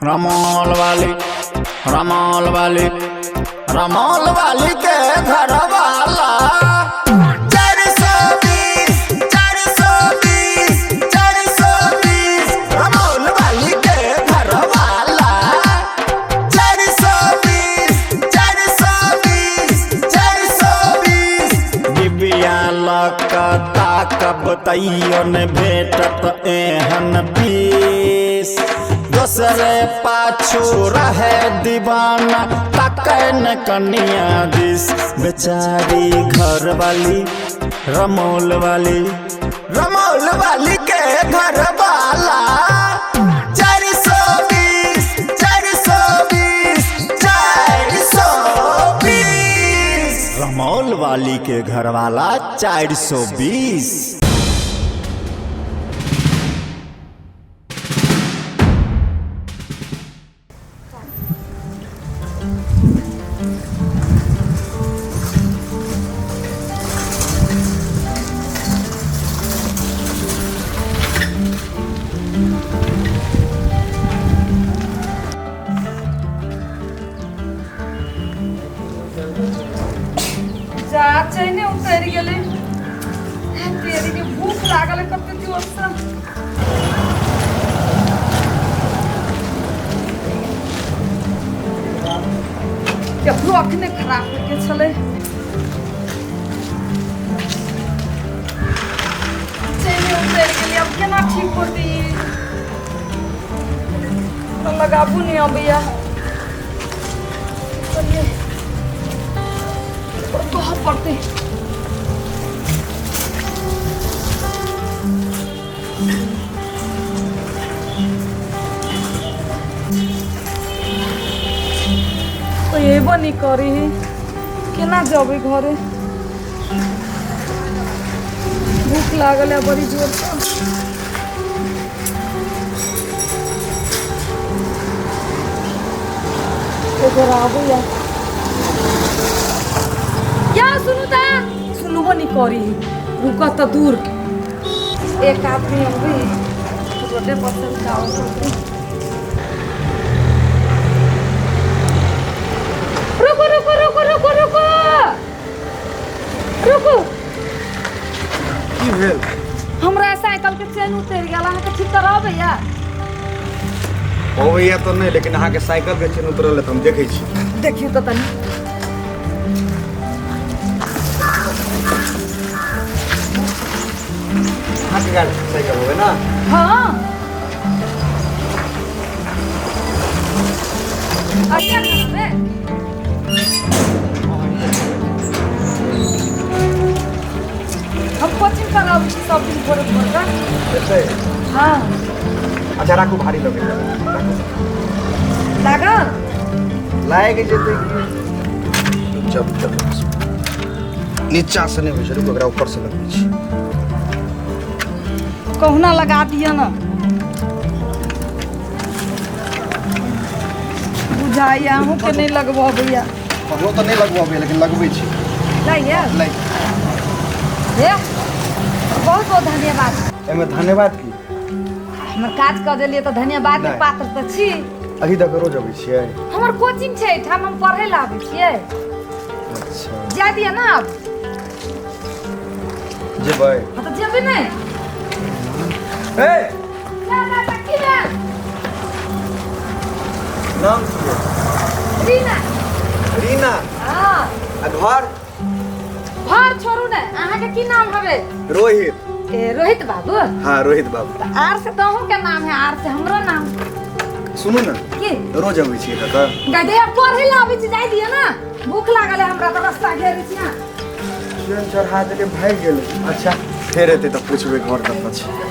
रमौल वाली, रमौल वाली, रमौल वाली के घर वाला 420, 420, 420। रमौल वाली के घर वाला 420, 420, 420। डिबिया लकता कब तैयो ने भेटत एहन पीस। दोसरे पाछू रहे दीवाना, तकै न कनिया दिस। बेचारी घर वाली, रमौल वाली, रमौल वाली के घर वाला 420, 420, 420। रमौल वाली के घर वाला 420। जा चैने उतरि गेलै। तेरी के भूख लागल है कते जोरसँ। केकरो अखने खराब होइ के छलै। चैने उतरि गेलै, आब केना ठीक होतै ई? हमरा लगाबू नहि अबैया। चलिए, कहऽ पड़तै। कोई एबो नहि करी है, केना जेबै घरे? भूख लागल है बड़ी जोरसँ। ओकर आबैया या। सुनू तऽ, सुनबो नहि करी, रुकत तऽ दूर। एक आदमी अबै रोडे पर से रुकाओ पड़तै। रुकू रुकू रुकू रुकू रुकू रुकू। की भेल? हमरा साइकिल के चेन उतरि गेल, अहाँके ठीक करबैया? अबैया तऽ नहि, लेकिन अहाँके साइकिल के चेन उतरल है तऽ हम देखै छी। देखियौ तऽ तनी। अहाँके गाड़ी साइकिल होबे ना? हाँ। अच्छा घरमे हम कोचिंग कराबै छी सब दिन भोरे भोर का। एतै? हाँ। अच्छा राखू, भारी लगै राखू। लागल? लागि जेतै की। चल चल, नीचा से नहि होइ छै, रुकू, एकरा ऊपर से लगबै छी। कहुना लगा दिअ ने। बुझाइया अहूँके नहि लगबऽ अबैया। हमरो तऽ नहि लगबऽ अबैया, लेकिन लगबै छी। जाइए। लागि हे, बहुत बहुत धन्यवाद। एहिमे धन्यवाद की? हमर काज कऽ देलियै तऽ धन्यवाद के नहि। पात्र तऽ छी। अही दऽ कऽ रोज अबै छियै? हमर कोचिंग छै एहिठाम, हम पढ़ै लए आबै छियै। अच्छा। जाय दिअ ने आब। जेबै? हाँ तऽ जेबै नहि? ए। जा जा जा, की भेल? नाम की है? रीना। रीना? हाँ। आ घर? घर छोड़ू ने, अहाँके की नाम हवे? रोहित। ए रोहित बाबू। हाँ, रोहित बाबू। तऽ आर से तऽ अहूँके नाम है, आर से हमरो नाम। सुनू ने। की? रोज अबै छियै कतऽ? गाय पढ़ै लए आबै छी। जाय दिअ ने, भूख लागल है हमरा तऽ रास्ता घेरै छी अहाँ। ट्रेन चढ़ा देलियै, भागि गेलै। अच्छा, फेर एतै तऽ पुछबै घर कतऽ छै।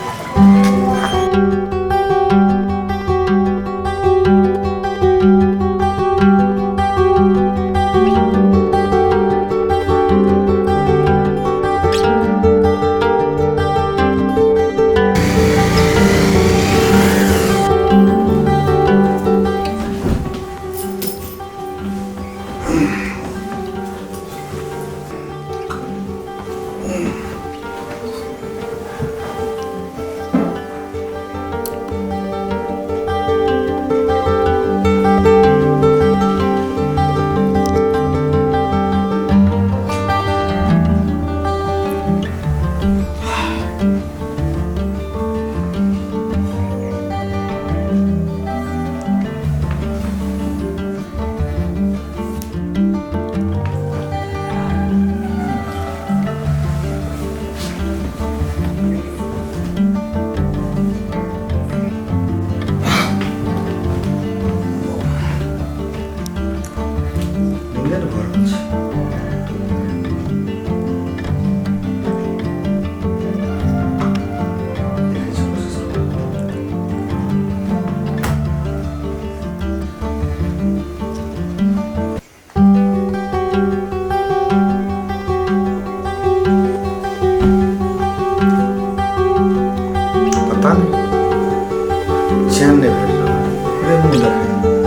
देखै।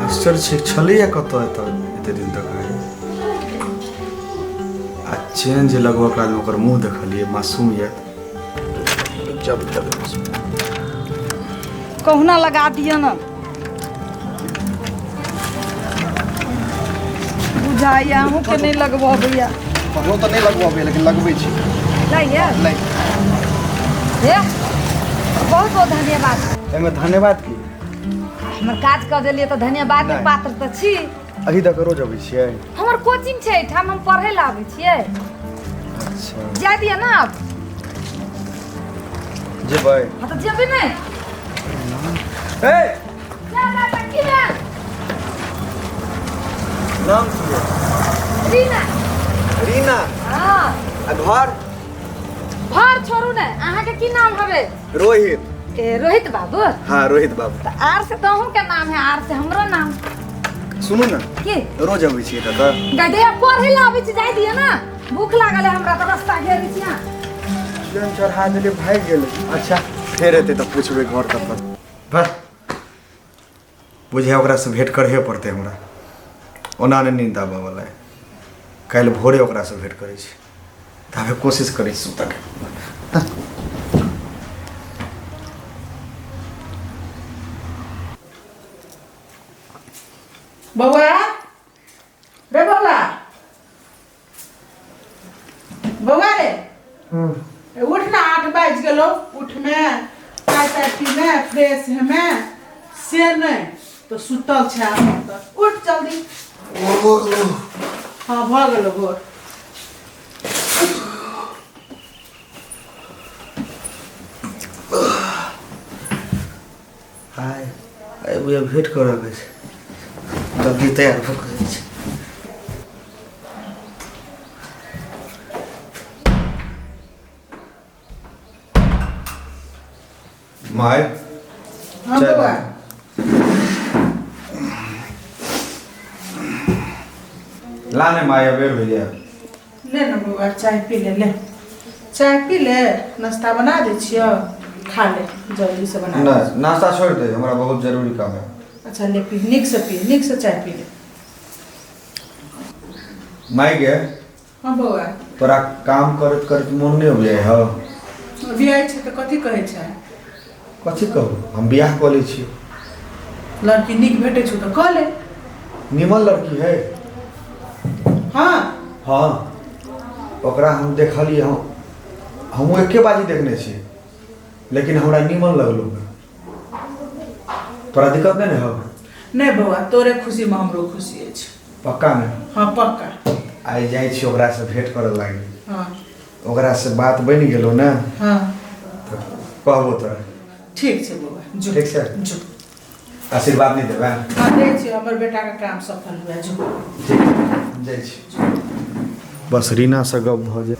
आश्चर्य छै, छलैया कतऽ एतऽ एते दिन तक आइ? आ चेंज लगबऽ काल ओकर मुँह देखलियै मासूमियत। जब तक कहुना लगा दिअ ने, बुझाइया अहूँके नहि लगबऽ अबैया। हमरो तऽ नहि लगबऽ अबैया, लेकिन लगबै छी। जाइए नहि। हे, बहुत बहुत धन्यवाद। एहिमे धन्यवाद की? हमर काज कऽ देलियै तऽ धन्यवाद के नहि। पात्र तऽ छी। अही दऽ कऽ रोज अबै छियै? हमर कोचिंग छै एहिठाम, हम पढ़ै लए आबै छियै। अच्छा, जाय दिअ ने आब। जेबै? हँ, तऽ जेबै नहि? ए जा जा जा, की भेल? नाम की है? रीना। रीना? हँ। आ घर? घर छोड़ू ने, अहाँके की नाम हवे? रोहित। ए रोहित बाबू। हाँ, रोहित बाबू। तऽ आर से तऽ अहूँके नाम है, आर से हमरो नाम। सुनू ने। की? रोज अबै छियै तऽ? गाय दे, पढ़ै लए आबै छी। जाय दिअ ने, भूख लागल है हमरा, तऽ रास्ता घेरै छी अहाँ। चिलम चढ़ा देलियै, भागि गेलै। अच्छा, फेर एतै तऽ पुछबै घर कतऽ। बस बुझे ओकरासँ भेँट करहे पड़तै हमरा, ओना नहि नींद आबऽवला है। काल्हि भोरे ओकरासँ भेँट करै छी, ताबे कोशिश करै छी सुतऽके। बौआ रे, बौआ, बौआ रे, ए, उठ ना, 8 बाजि गेलो। उठमे, चाय ताय पीमे, फ्रेश हेमे, से नहि तऽ सुतल छै आब तक। उठ जल्दी। हँ, भऽ गेलो भोर। आइ आइ बुझा भेँट करऽके छै, जल्दी तैयार भऽ कऽ जाइ छी। माय। हँ। चाय। बौआ। ला ने माय, अबेर हो जाए। ले ने बौआ, चाय पी ले। ले, चाय पी ले, नाश्ता बना दै छियौ, खा ले। जल्दीसँ बना दै। नहि, नाश्ता छोड़ि दे, हमरा बहुत जरूरी काम है। अच्छा, ले पी, नीकसँ पी, नीकसँ चाय पी ले। माय गे। हँ बौआ। तोरा काम करैत करैत मोन नहि उबजाइ हौ? बियाह छै तऽ कथी कहै छै? कथी कहू, हम बियाह कऽ लै छी। लड़की नीक भेटै छौ तऽ कऽ ले। निमन लड़की है। हँ? हँ, ओकरा हम देखलियै, हम हमहूँ एके बाजी देखने छियै, लेकिन हमरा निमन लगलो। तोरा दिक्कत नहि ने हौ? नहि बौआ, तोरे खुशीमे हमरो खुशी अछि। पक्का ने? हँ, पक्का। आइ जाइ छी ओकरासँ भेँट करऽ लागी। हँ। ओकरासँ बात बनि गेलो ने हँ। तऽ कहबो तोरा। ठीक छै बौआ, जो। ठीक छै। जो। आशीर्वाद नहि देबै? हँ, दै छी। हमर बेटाके काम सफल हुए, जो। ठीक, हम जाइ छी, बस रीनासँ गप भऽ जाय।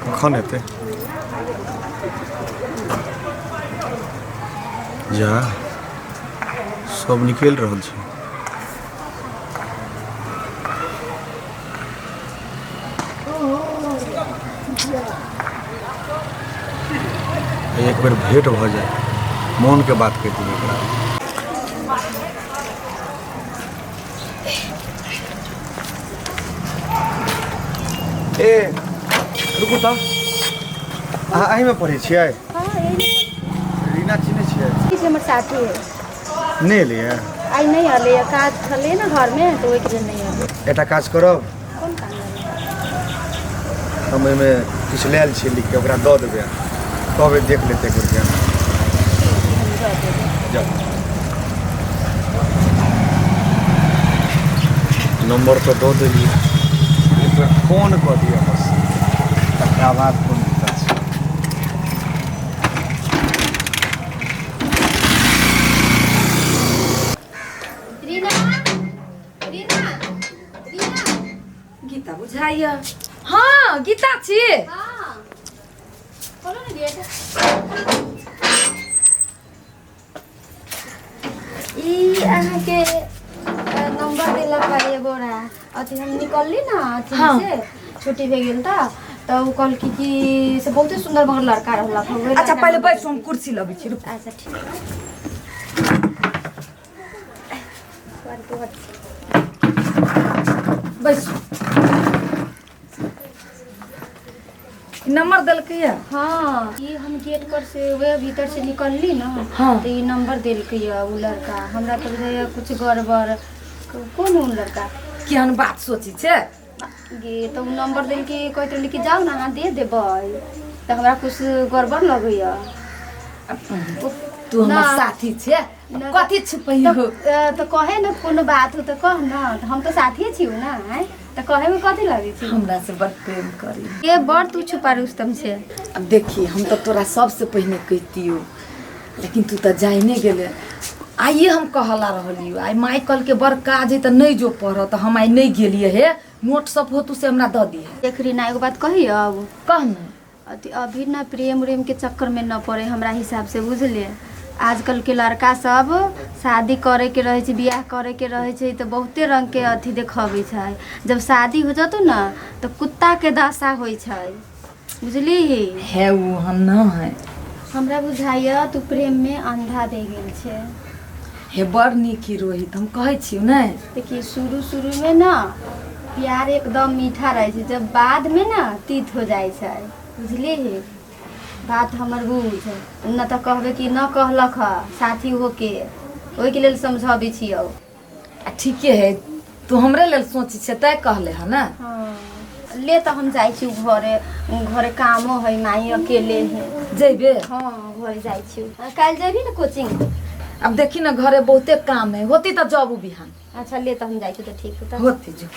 कखन एतै? जा, सब निकलि रहल छै। एक बेर भेंट भऽ जाय, मोनके बात कहि देबै एकरा। ए रुकू तऽ, अहाँ एहिमे पढ़ै छियै? हाँ, यही में। रीना चिन्है छियै? पढ़ै छी, हमर साथी है। नहि एलैए? आइ नहि एलै, काज छलै ने घरमे, तऽ ओहिके लेल नहि एलै। एकटा काज करब? कोन काम रहलै? हम एहिमे किछु लायल छियै लिखके, ओकरा दऽ देबै, कहबै देख लेतै एक बेरके। हम दऽ देबै। जाउ, नंबर तऽ दऽ देलियै, एक बेर फोन कऽ दिअ बस, तकर छुपेबाक कोन दिक्कत छै। रीना, रीना, रीना। गीता बुझाइया। हाँ, गीता छी। हाँ, खोलो ने गेट। ई अहाँके नंबर देलक है एगो अथी, हम निकलली ना अथी से, छुट्टी भए गेल तऽ ओ कहलकी कि से बहुते सुंदर मगर लड़का रहलक हँ, अच्छा, पहिले बैसू, हम कुर्सी लबै छी, रुकू। अच्छा, ठीक। One, two, three. बैसू। नंबर देलकै या? हाँ, ई हम गेट पर से वह भीतर से निकलली ना, तो ई नंबर देलकै या उ लड़का। हमरा तो बुझाइया कुछ गड़बड़। कोन उ लड़का? केहन बात सोची छै? गे, तऽ उ नंबर देलकै, कहैत रहलै कि जाउ ने अहाँ दे देबै, तऽ हमरा कुछ गड़बड़ लगैया। तू हमर ना। साथी छै, ना। कथी छुपैयो? तऽ कहे ने, कोनो बात हो तऽ कह न, तऽ हम तऽ साथिए छियौ ना। आँय, तऽ कहेमे कथी लगै छै? हमरा से बड़ प्रेम करी। ए, बड़ तू छुपा रुस्तम छै। अब देखी, हम तऽ तोरा सबसे पहिने कहितियौ, लेकिन तू तऽ जाइने गेले। आइए हम कहला रहलियौ, आइ माइ कहलकै बड़ काज है तऽ नहि जो पढ़ऽ, तऽ हम आइ नहि गेलियै। हे, नोट सब होतू से हमरा दऽ दिहे। देख रीना, एगो बात कही अब? कह ने। अथी, अभी ना प्रेम उरेम के चक्कर में न पड़े हमरा हिसाब से, बुझलिए? आजकल के लड़का सब शादी करे के रहै छै, बियाह करे के रहै छै, तऽ बहुते रंग के अथी देखबै छै। जब शादी हो जतौ ने तऽ कुत्ता के दशा होइ छै, बुझलिही? हे, ओ हम न है। हमरा बुझाइया तू प्रेम में अंधा भए गेल छै। हे, बड़ नीक ही रोहित, हम कहै छियौ ने। देखिए, शुरू शुरू में ना प्यार एकदम मीठा रहै छै, जब बाद में ना तीत हो जाइ छै, बुझलिही? बात हमर बुझ न, तऽ कहबै कि न कहलक ह साथी होके, ओहिके लेल समझाबै छियौ। आ ठीके है, तू हमरे लेल सोची छै तै कहले है ने। हाँ, ले, तऽ हम जाइ छी घरे, घरे कामो है, माई अकेले है। जैबे? हाँ, घरे जाइ छी। काल्हि जेबही ने कोचिंग? अब देखी ने, घरे बहुते काम है, होती तऽ जबू बिहान। अच्छा, ले, तऽ हम जाइ छी, तऽ ठीक तऽ। होती, जो।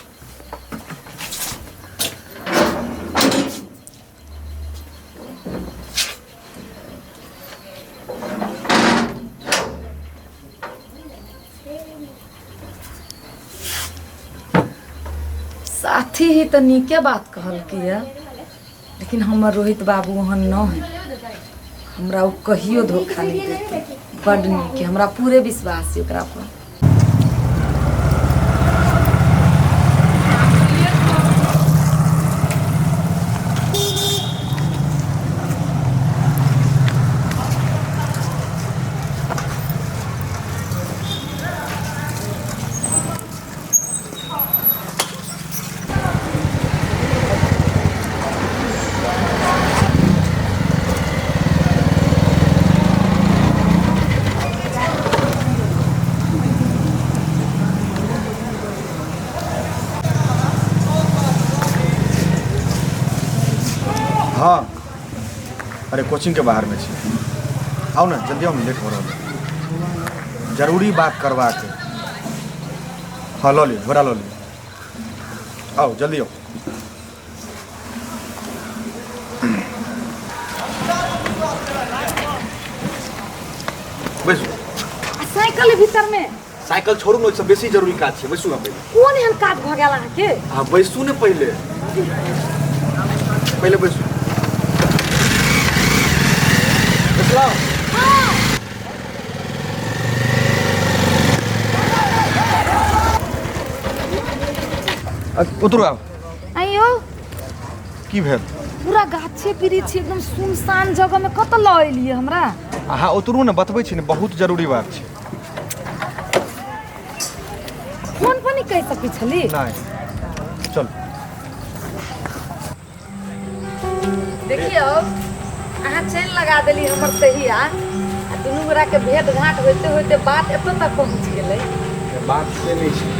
साथी ही तऽ नीके बात कहलकै है, लेकिन हमर रोहित बाबू ओहन न है। हमरा ओ कहियो धोखा नहीं देते। बड नीक है, हमरा पूरे विश्वास है ओकरा पर। हाँ, अरे कोचिंग के बाहर में छी, आउ ने जल्दी आउ ने, लेट हो रहल है। जरूरी बात करबाक है। हाँ, लऽ लियौ, झोरा लऽ लियौ, आउ जल्दी आउ। बैसू। आ साइकिल भीतर में? साइकिल छोड़ू ने, ओहिसँ बेसी जरूरी काज छै, बैसू ना पहिले। कोन एहन काज भऽ गेल अहाँके? अहाँ बैसू ने पहिले, पहिले बैसू। बैसलहुँ? उतरू आब। आइयो। की भेल? पूरा गाछे वृक्ष, एकदम सुनसान जगह में कतऽ लऽ एलियै हमरा? अहाँ उतरू ने, बतबै छी ने, बहुत जरूरी बात छै। फोन पर नहि कहि सकै छली? नहि, चल। देखियौ, अहाँ चैन लगा देली हमर तहिया, आ दुनू गोरा के भेंट घाट होइते होइते बात एतऽ तक पहुँच गेलै। बात से नहि छै,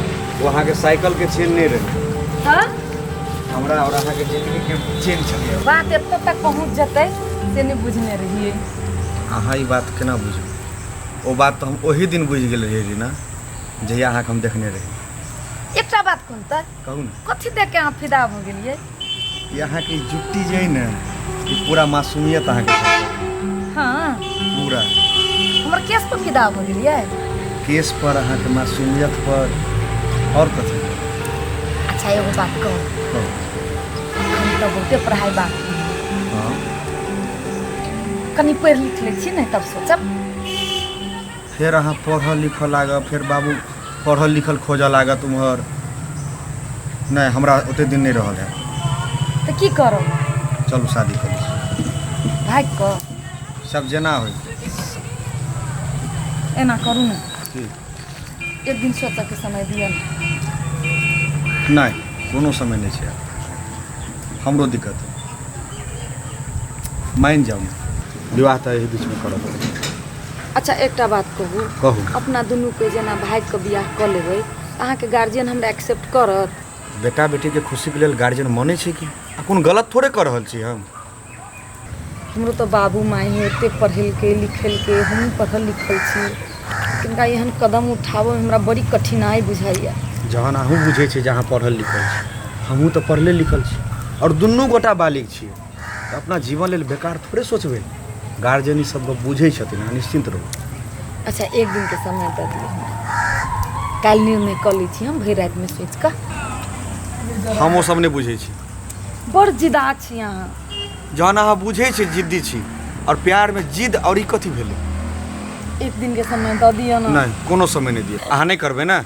ओ अहाँके साइकिलके चेन नहि रहै। हाँ। हमरा आओर अहाँके जिंदगीके चेन छलियै। बात एतऽ तक पहुँच जेतै से नहि बुझने रहियै। अहाँ ई बात केना बुझबै? ओ बात तऽ हम ओही दिन बुझि गेल रहियै रीना, जहिया अहाँके हम देखने रही। एकटा बात कहू तऽ? कहू ने। कथी देख के अहाँ फिदा भऽ गेलियै? ई अहाँके ई जुट्टी जे अइ ने ई पूरा मासूमियत अहाँके छलकत। हाँ पूरा हमर केस पर फिदा भऽ गेलियै केस पर अहाँके मासूमियत पर आओर कथी अच्छा एगो बात कहू कहू हम तऽ बहुते पढ़ाइ बाकी हँ कनि पढ़ि लिख लै छी ने तब सोचब फेर अहाँ पढ़ऽ लिखऽ लागब फेर बाबू पढ़ल लिखल खोजऽ लागत उम्हर नहि हमरा ओते दिन नहि रहल है तऽ की करब चलू शादी करू भागि कऽ सब जेना होइ एना करू ने की एक दिन सोचऽके समय दिअ ने नहि कोनो समय नहि छै आब हमरो दिक्कत है मानि जाउ ने विवाह तऽ एहि बीचमे करऽ पड़त अच्छा एकटा बात कहू कहू अपना दुनूके जेना भागि कऽ बियाह कऽ लेबै अहाँके गार्जियन हमरा एक्सेप्ट करत बेटा बेटीके खुशीके लेल गार्जियन मानै छै कि आ कोनो गलत थोड़े कऽ रहल छी हम हमरो तऽ बाबू माय एते पढ़ेलकै लिखेलकै हमहूँ पढ़ल लिखल छी तिनका एहन कदम उठाबऽमे हमरा बड़ी कठिनाइ बुझाइए जहन अहूँ बुझै छी जे अहाँ पढ़ल लिखल छी हमहूँ तऽ पढ़ले लिखल छी आओर दुनू गोटा बालिग छियै तऽ अपना जीवन लेल बेकार थोड़े सोचबै गार्जियन ई सब गप बुझै छथिन अहाँ निश्चिन्त रहू अच्छा एक दिनके समय दऽ दिअ हमरा काल्हि निर्णय कऽ लै छी हम भरि रातिमे सोचि कऽ हम ओ सब नहि बुझै छी बड़ जिदा छी अहाँ जहन अहाँ बुझै छी जिद्दी छी आओर प्यारमे जिद आओर ई कथी भेलै एक दिनके समय दऽ दिअ ने नहि कोनो समय नहि दिअ अहाँ नहि करबै ने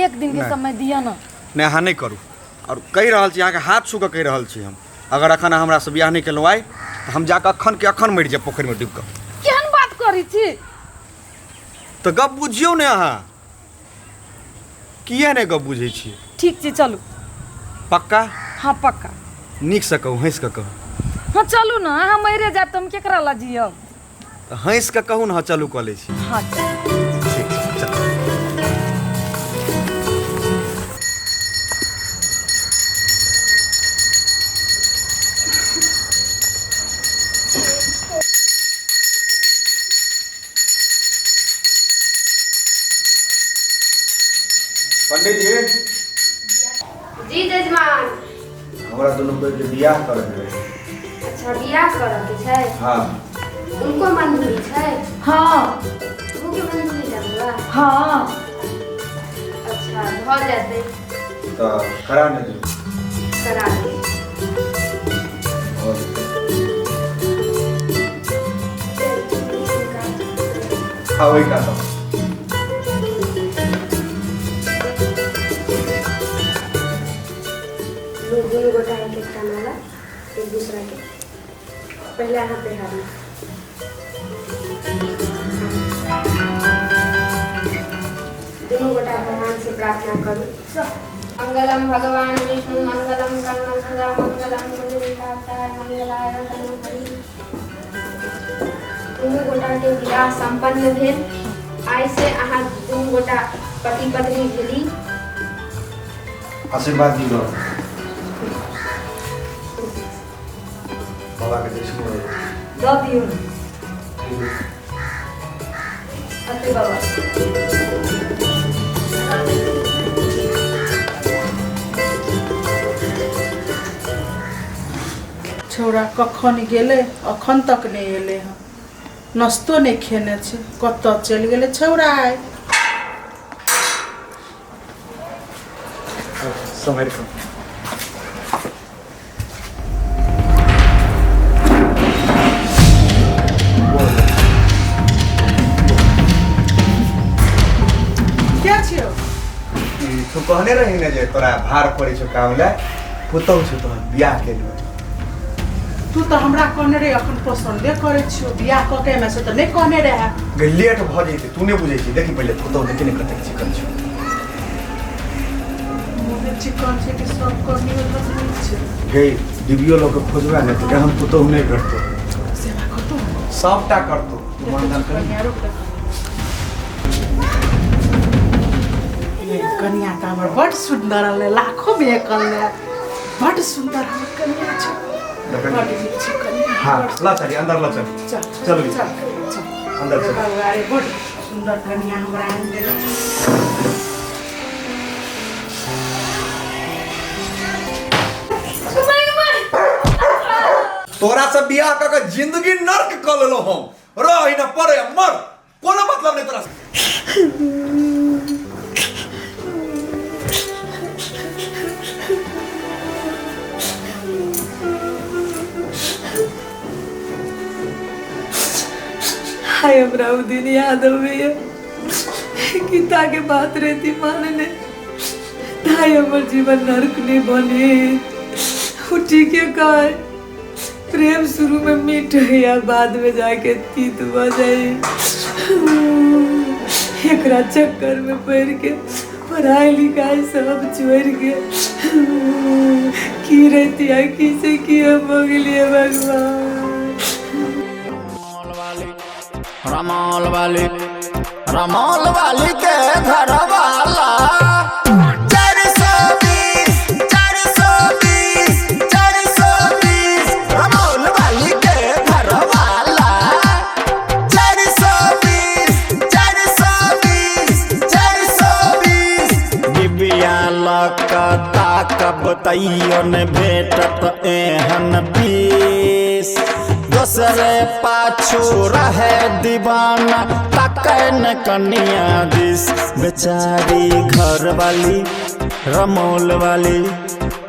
एक दिनके नहि। समय दिअ ने नहि अहाँ नहि करू आओर कहि रहल छी अहाँके हाथ छू कऽ कहि रहल छी हम अगर अखन अहाँ हमरासँ बियाह नहि केलहुँ आइ तऽ हम जाकऽ अखन के अखन मरि जायब पोखरिमे डूबि कऽ केहन बात करै छी तऽ गप बुझियौ ने अहाँ किया नहि गप बुझै छियै ठीक छै चलू पक्का हाँ पक्का नीकसँ कहू हँसि कऽ कहू हाँ चलू ने अहाँ मरिए जायब तऽ हम केकरा लऽ जियब तऽ हँसि कऽ कहू ने हाँ चलू कऽ लै छी हाँ चलू। ठीक छै चलू पंडित जी जी जजमान हमरा दुनू कोई के बियाह करे के रहे अच्छा बियाह करऽ के छै हाँ उनको मंजूरी छै हाँ तू के मंजूरी है बौआ हाँ अच्छा भऽ जेतै तऽ करा ने दियौ करा दे भऽ जेतै हाँ वही का सब लोग दुनू गोटा एक एकटा माला एक दूसरा के पहले अहाँ पहिरा दियौ दुनू गोटा भगवान से प्रार्थना करू मंगलम भगवान विष्णु मंगलम करुणासुरा मंगलम पुण्डरीकाक्षाय मंगलाय तनुहरि दुनू गोटाके विवाह सम्पन्न भेल आइ से अहाँ दुनू गोटा पति पत्नी भेली आशीर्वाद दियौ बाबा के जय सुनो दऽ दियौ ने अते बाबा छौड़ा कखन गेलै अखन तक नहि एलै हँ नाश्तो नहि खेने छै कतऽ चलि गेलै छौड़ा आइ सम्हारि कऽ के छियौ तू कहने रही ने जे तोरा भार पड़ै छौ काम लए पुतहु छौ तोहर बियाह के लिए तू तऽ हमरा कहने रही अखन पसन्दे करै छियौ बियाह कऽ के एमे से तऽ नहि कहने रहए गे लेट भऽ जैते तू नहि बुझै छी देखी पहिले पुतहु देखी ने कतेक चिकन छौ मुँह चिकन छै कि सब कमी तऽ नहि छै गे डिबियो लऽ कऽ खोजबै ने तऽ एहन पुतहु नहि भेटतौ सेवा करतौ सबटा करतौ तू मन दान करी कनिया रुक कनिया तऽ हमर बड्ड सुन्दर हलै लाखोमे एक हलै बड्ड सुन्दर हमर कनिया छै बड्ड नीक छै कनिया हाँ ला चली अंदर ला चल चल चल चल चल अंदर चल अरे बड्ड सुन्दर कनिया हमरा आनि देलक तोरा से बियाह कऽ के जिंदगी नर्क कऽ लेलहुँ हम। रह ना पड़े मर, कोनो मतलब नहीं तोरा से। हाय हमरा उ दिन याद अबैया, गीता के बात रहती मानने, ताई हमर जीवन नर्क नहीं बने। उ ठीके कहे, प्रेम शुरू में मीठ है या बाद में जाके तीत भ जाए। एकरा चक्कर में पड़ के पढ़ाई लिखाई सब छोड़ के की रहती है, किसे की हम हो गेलिए भगवान। रमौल वाली, रमौल वाली के घर वाला 420, 420, 420। रमौल वाली के घर वाला 420, 420, 420। डिबिया लकता कब तैयो ने भेटत एहन पीस, दोसरे पाछू रहे दीवाना तकै न कनिया दिस। बेचारी घर वाली रमौल वाली,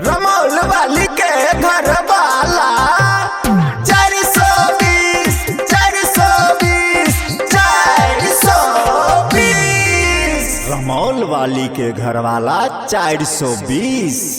रमौल वाली के घर वाला 420, 420, 420। रमौल वाली के घर वाला 420।